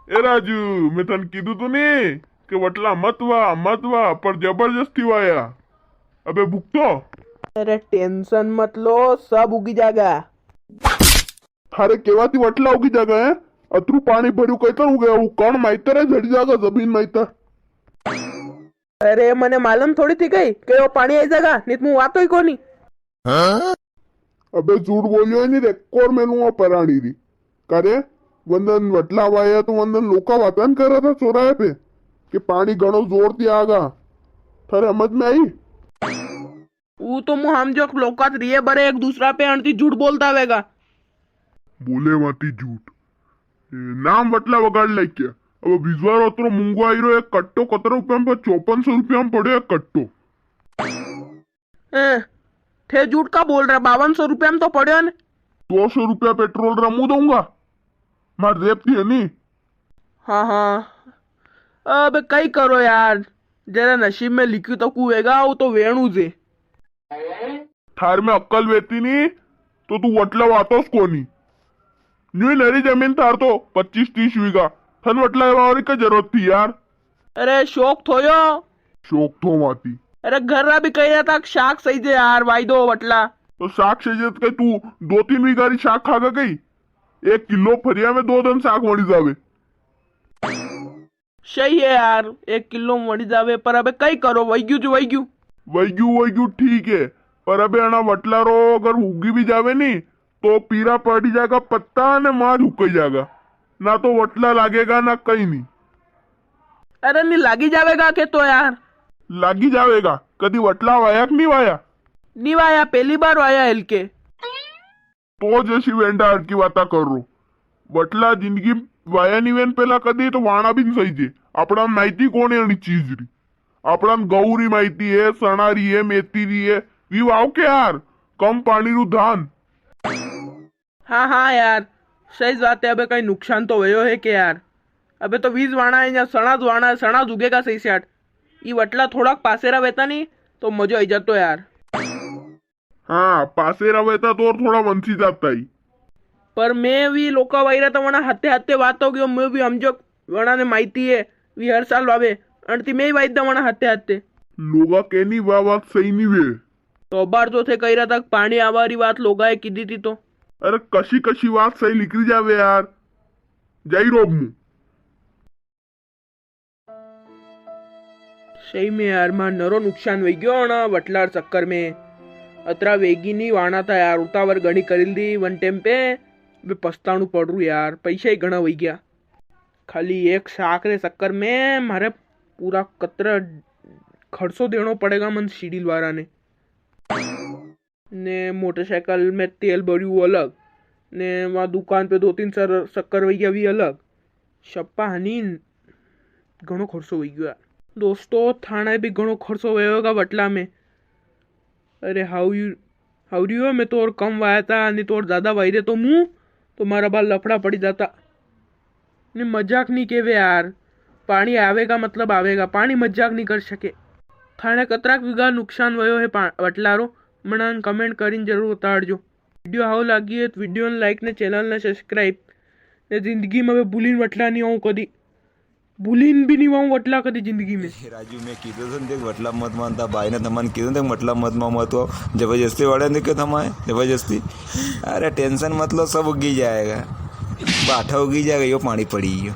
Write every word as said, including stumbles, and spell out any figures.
ए राजू, मैं तन कीधु तो नी के वटला मत वा, मत वा, पर जबरदस्ती वाया। अबे भुगतो। अरे टेंशन मत लो, सब उगी जागा। थारे केवाती वटला उगी जागा है? अतरू पाणी भर्यू कैतर उगे? वो कण माइतर है, झड़ी जागा जमीन माइतर। अरे मने मालूम थोड़ी थी कई के वो पाणी आई जागा, नी तो मूं वातो ही कोनी। अबे झूठ बोलियो है नी, एक और मेनू वो पराणी री। करे, वंदन वटला वाया तो वंदन लोका वातन कर रहा था चौराहे पे, के पाणी घणो जोर थी आगा। थारे समझ में आई? ऊ तो मूं हमजो लोका रिये बरे एक दूसरा पे अणती झूठ बोलता वेगा। बोले वाती झूठ। ए, नाम वटला वगाड़ लाइक क्या? अब बीजवार अतरो मूंगो आई रो, एक कट्टो कतरा रुपया में? चौपन सौ रुपया में पड़े एक कट्टो। ए, थे झूठ का बोल रहा, बावन सौ रुपया में तो पड़े ने। दो सौ रुपया पेट्रोल रा मूं दूंगा, मार रेप थी है नी। हाँ, हाँ। अब कई करो यार, जरा नसीब में लिखी तो कुएगा, वो तो वेणु जे। थार में अक्कल वेती नी, तो तू वटला वातोस कोनी। न्यू नरी जमीन थार तो पच्चीस तीस वीघा, थन वटला वावरी का जरूरत थी यार? अरे शौक थो यो। शौक थो माती। अरे घर रा भी कही रहा था, शाक सही जे यार, वाई दो वटला। तो शाक सही जे तो कई तू दो तीन वीघा री शाक खागा कई? एक किलो फरिया में दो दन शाक वणी जावे। सही है यार, एक किलो में वणी जावे, पर अबे कई करो, वई गयू जो वई गयू। वई गयू, वई गयू ठीक है, पर अबे अणा वटला रो अगर उगी भी जावे नी, तो पीरा पड़ी जागा पत्ता ने माज हुकई जागा, ना तो वटला लागेगा ना कई नी। अरे नी लागी जावेगा के तो यार। लागी जावेगा, कदी वटला वाया कि नी वाया? नी वाया, पहली बार वाया हिलके। तो जैसी वेंडा हर की वाता कर रो। वटला जिंदगी वाया नी वेन पेला कदी तो वाणा भी नी सही जे। आपणा माहिती कोण है अणी चीज री? आपणा गऊ री माहिती है, सणा री है, मेथी री है, वी वाव के यार, कम पाणी रू धान। हाँ, हाँ यार, सही ज बात है। अबे कई नुकसान तो वयो है के यार? अबे तो वीज वाणा है या सणा ज वाणा है, सणा ज उगेगा सही स्याट। ई वटला थोड़ाक पासेरा वेता नी, तो मजो आई जातो यार। हाँ, पासेरा वेता तो और थोड़ा वंसी जाता ही। पर मैं भी लोका वायरा था वणा हाथे हाथे वातो गयो, मैं भी हमजो वणा ने माहिती है, वी हर साल वावे, अणती मैं ही वाई दा वणा हाथे हाथे। लोगा केनी वा बात सही नी वे। तो अबार तो थे कही रहा था कि पाणी आवा री बात लोगा ए कीधी थी तो। अरे कशी कशी बात सही निकली जावे यार। जाई रो अब मूं। सही में यार, मार नरो नुकसान वई गयो ना वटलार चक्कर में। अतरा वेगी नी वाणा था यार, उतावर घणी करी दी वन टाइम पे। बे पछताणू पड़ रू यार, पैसा ही घणा वई गया। खाली एक शाक रे चक्कर में मारे पूरा कतरा खर्चो देणो पड़ेगा मन सीडील वारा ने। ने मोटरसाइकिल में तेल भर्यू अलग, ने वहाँ दुकान पे दो तीन चार चक्कर वई गया भी अलग। सप्पा हनी घणो खर्चो वई गयो यार। दोस्तों, थाने भी घणो खर्चो वयो होगा वटला में। अरे हाउ यू, हाउ रही हो, मैं तो और कम वाया था, नी तो और ज्यादा वाई दे तो मूं, तो मारा बाल लफड़ा पड़ी जाता। नी, मजाक नी केवे यार, पाणी आवेगा मतलब आवेगा, पाणी मजाक नी कर सके। थाने कतराक वीघा नुकसान वयो है पा-, वटलारो, मने comment करीन जरूर बताड़जो। Video हाउ लागी है तो video ने like ने channel ने subscribe। ने जिंदगी में अबे भूलीन वटला नी आऊं कदी, भूलीन भी नी आऊं वटला कदी जिंदगी में। राजू, मैं कीधो तो देख, वटला मत मानता, भाई ने तमन कीधो देख, वटला मत मा-, मत आओ। जबरदस्ती वाले ने क्यों थमाए? जबरदस्ती। अरे टेंशन मत लो, सब उगी जाएगा, बाठा उगी जाएगा, यो पाणी पड़ी गयो।